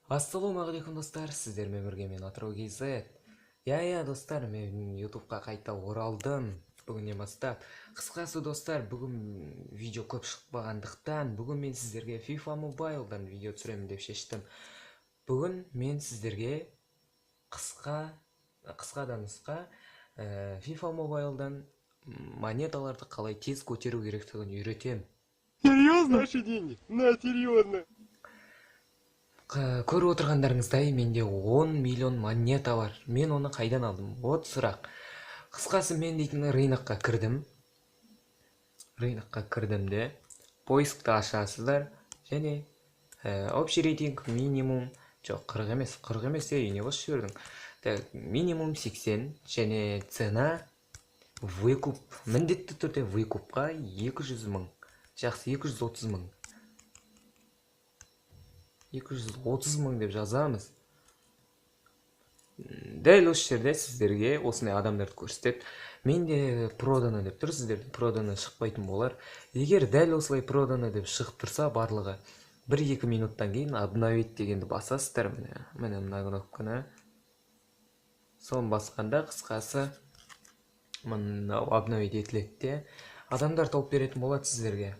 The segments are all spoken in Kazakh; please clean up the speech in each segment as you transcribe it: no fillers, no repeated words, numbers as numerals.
Ассалаумағалейкум, достар! Сіздермен бірге мен, Атырау KZ. Иә, достар, мен Ютубқа қайта оралдым бүгіннен бастап. Қысқасы, достар, бүгін видео көп шықпағандықтан, бүгін мен сіздерге FIFA Mobile'дан видео түсіремін деп шештім. Бүгін мен сіздерге қысқа қысқа да нұсқа FIFA Mobile'дан монеталарды қалай тез көтеру керектігін үйретемін. Серьезно? Наши деньги? На, серьезно. Көріп отырғандарыңыздай, менде 10 миллион монета бар. Мен оны қайдан алдым? Вот сұрақ. Қысқасы, мен дейтін рынокқа кірдім. Рынокқа кірдім де, поискті ашасыздар және общий рейтинг минимум, жоқ, 40 емес, 40 емес, ей, не қосып жібердің? Так, минимум 80 және цена выкуп, міндетті түрде выкупқа 200 мың. Жақсы, 230 мың. 230 мың деп жазамыз. Дәл осы жерде сіздерге осындай адамдарды көрсетеді. Менде «продано» деп тұр, сіздерде «продано» шықпайтын болар. Егер дәл осылай «продано» деп шығып тұрса, барлығы 1-2 минуттан кейін «обновить» дегенді басасыздар. Міне, міне, мына кнопканы. Соны басқанда, қысқасы, мынау обновить етіледі де, адамдар тауып беретін болады сіздерге.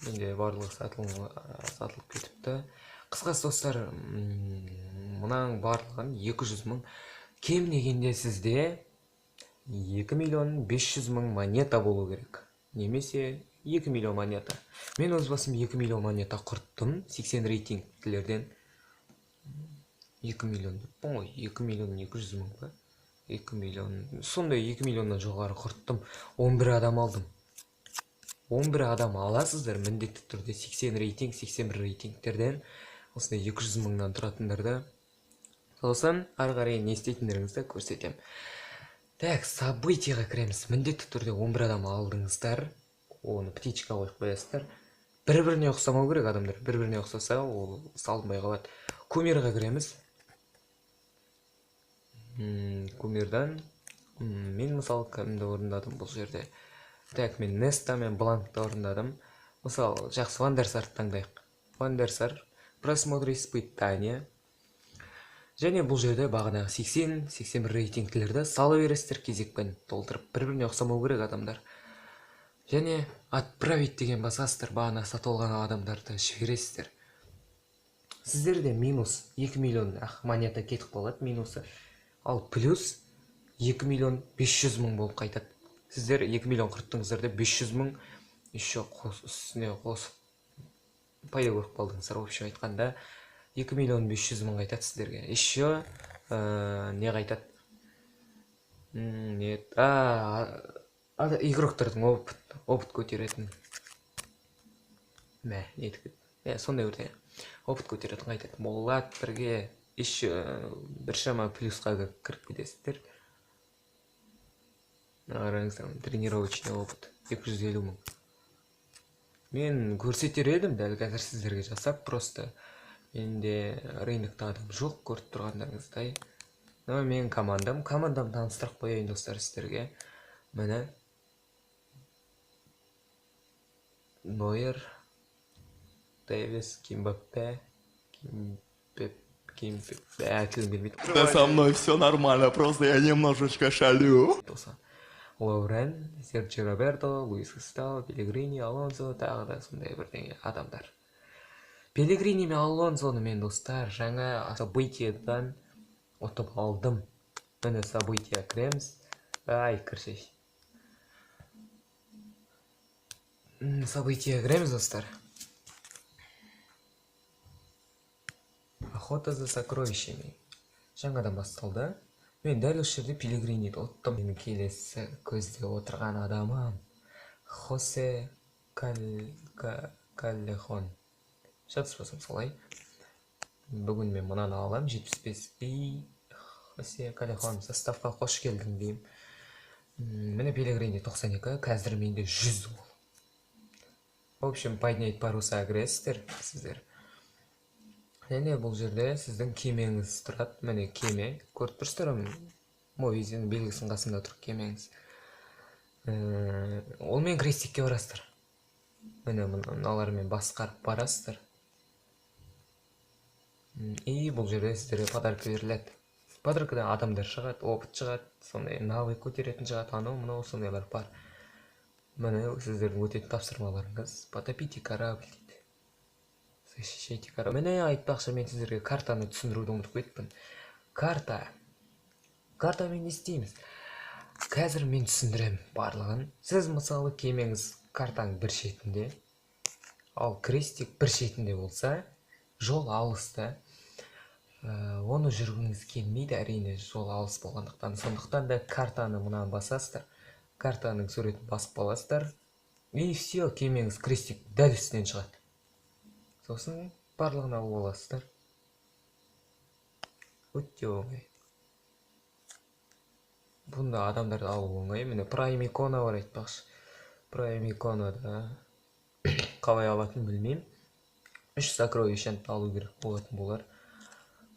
Менде барлығы сатылып кетіпті. Қысқасы, достар, мынаның барлығын 200 мың, кем дегенде сізде 2 миллион 500 мың монета болу керек немесе 2 миллион монета. Мен өз басым 2 миллион монета құрттым 80 рейтингілерден. 2 миллион деппін ғой, 2 миллион 200 мың ба, 2 миллион, сондай 2 миллионнан жоғары құрттым. 11 адам алдым. 11 адам аласыздар міндетті түрде 80 рейтинг, 81 рейтингтерден, осындай 200 мыңнан тұратындарды. Сосын ары қарай не істейтіндеріңізді көрсетемін. Так, событияға кіреміз. Міндетті түрде 11 адам алдыңыздар, оны птичка қойып қоясыздар. Бір біріне ұқсамау керек адамдар. Бір біріне ұқсаса, ол салынбай қалады. Кумирға кіреміз. Кумирдан мен, мысалы, кімді орындадым бұл жерде? Так, мен Неста мен Бланкты орындадым, мысалы. Жақсы, Вандерсарды таңдайық. Вандерсар, просмотр испытания. Және бұл жерде бағанағы 80-81 рейтингілерді сала бересіздер кезекпен толтырып. Бір біріне ұқсамау керек адамдар. Және «отправить» деген басасыздар, бағана сатып алған адамдарды жібересіздер. Сіздерде минус 2 миллион ақ монета кетіп қалады минусы, ал плюс 2 миллион 500 мың болып қайтады. Сіздер 2 миллион құрттыңыздар деп, 500 мың еще үстіне қосып пайда көріп қалдыңыздар. В общем айтқанда, 2 миллион 500 мың қайтады сіздерге. Еще не қайтады? Не, игроктардың опыт көтеретін, мә, не иә, сондай бірдеңе, опыт көтеретін қайтады болады бірге. Еще біршама плюсқа кіріп кетесіздер. Қараңыздар, тренировочный опыт 250 мың. Мен көрсетер едім дәл қазір сіздерге жасап, просто менде рынокта адам жоқ, көріп тұрғандарыңыздай. Мынау менің командам. Командамды таныстырып қояйын, достар, сіздерге. Міне, Нойер, Дэвис, Кимбаппе, Кимпеп, Кимпеп, тілім келмейді. Да со мной все нормально, просто я немножечко шалю. Болса, Лоурен, Серджи Роберто, Луис Густаво, Пелегрини, Алонсо, тағы да сондай бірдеңе адамдар. Пелегрини мен Алонсоны мен, достар, жаңа событиядан ұтып алдым. Міне, события кіреміз. Ай, кірші. События кіреміз, достар. Охота за сокровищами жаңадан басталды. Мен дәл осы жерде Пелегриниді ұттым. Менің келесі көзде отырған адамым Хосе Каллехон, шатаспасам, солай. Бүгін мен мынаны аламын, 75. И Хосе Каллехон, составқа қош келдің деймін. Міне, Пелегрини 92, қазір менде 100 ол. В общем, «поднять паруса» кіресіздер сіздер. Және бұл жерде сіздің кемеңіз тұрады. Міне, кеме, көріп тұрсыздар ғой, Мовизияның белгісінің қасында тұр кемеңіз. Олмен крестикке барасыздар. Міне, мыналармен басқарып барасыздар. И бұл жерде сіздерге подарка беріледі. Подаркадан адамдар шығады, опыт шығады, сондай навык көтеретін шығады, анау мынау сондайлар бар. Міне, сіздердің өтетін тапсырмаларыңыз: «Потопите корабль» дейді, «Защищайте корабль». Міне, айтпақшы, мен сіздерге картаны түсіндіруді ұмытып кетіппін. Картамен не істейміз? Қазір мен түсіндіремін барлығын. Сіз, мысалы, кемеңіз картаның бір шетінде, ал крестик бір шетінде болса, жол алыс та. Оны жүргіңіз келмейді, әрине, жол алыс болғандықтан. Сондықтан да картаны мынаны басасыздар, картаның суретін басып аласыздар, и все, кемеңіз крестик дәл үстінен шығады. Сосын барлығын алып аласыздар, өте оңай. Бұнда адамдарды алу оңай. Міне, прайм икона бар. Айтпақшы, прайм иконада қалай алатынын білмеймін, үш сокровищаны алу керек болатын болар.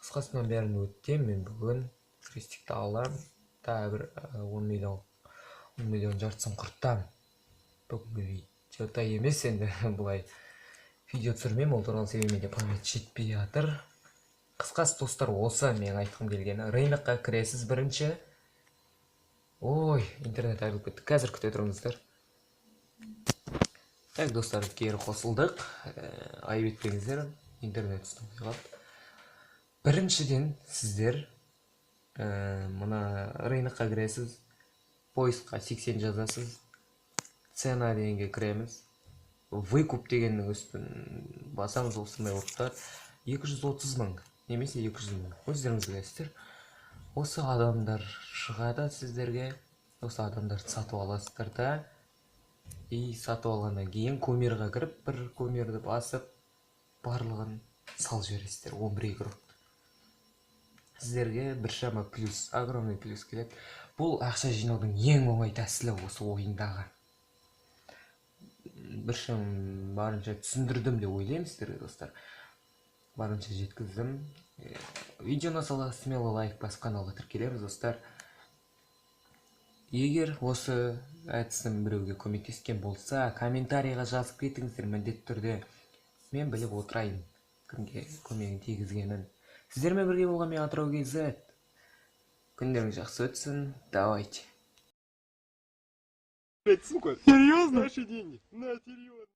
Қысқасынан, бәрін өтемін мен бүгін, крестикті аламын, тағы бір 10 миллион, 10 миллион жартысын құртамын. Бүгінгі видеода емес енді, былай видео түсірмеймін ол туралы, себебі менде память жетпей жатыр. Қысқасы, достар, осы менің айтқым келгені. Рынокқа кіресіз бірінші. Ой, интернет айырылып кетті, қазір, күте тұрыңыздар. Так, достар, кері қосылдық. Айып етпеңіздер, интернет ұстамай қалды. Біріншіден, сіздер мына рынокқа кіресіз, поискқа 80 жазасыз, цена дегенге кіреміз, выкуп дегеннің үстін басамыз. Осындай болып тұрады: 230 мың немесе 200 мың, өздеріңіз білесіздер. Осы адамдар шығады сіздерге, осы адамдарды сатып аласыздар да. И сатып алғаннан кейін кумирға кіріп, бір кумирді басып, барлығын салып жібересіздер. 11 игрок сіздерге біршама плюс, огромный плюс келеді. Бұл ақша жинаудың ең оңай тәсілі осы ойындағы. Біршама барынша түсіндірдім деп ойлаймын сіздерге, достар, барынша жеткіздім. Видеоны сала смело лайк басып, каналға тіркелеміз, достар. Егер осы әдісім біреуге көмектескен болса, комментарийға жазып кетіңіздер міндетті түрде, мен біліп отырайын кімге көмегін тигізгенін. Сіздермен бірге болған мен, Атырау KZ. Күндеріңіз жақсы өтсін, давайте. Блять, сука. Серьезно? Наши деньги. На, серьезно.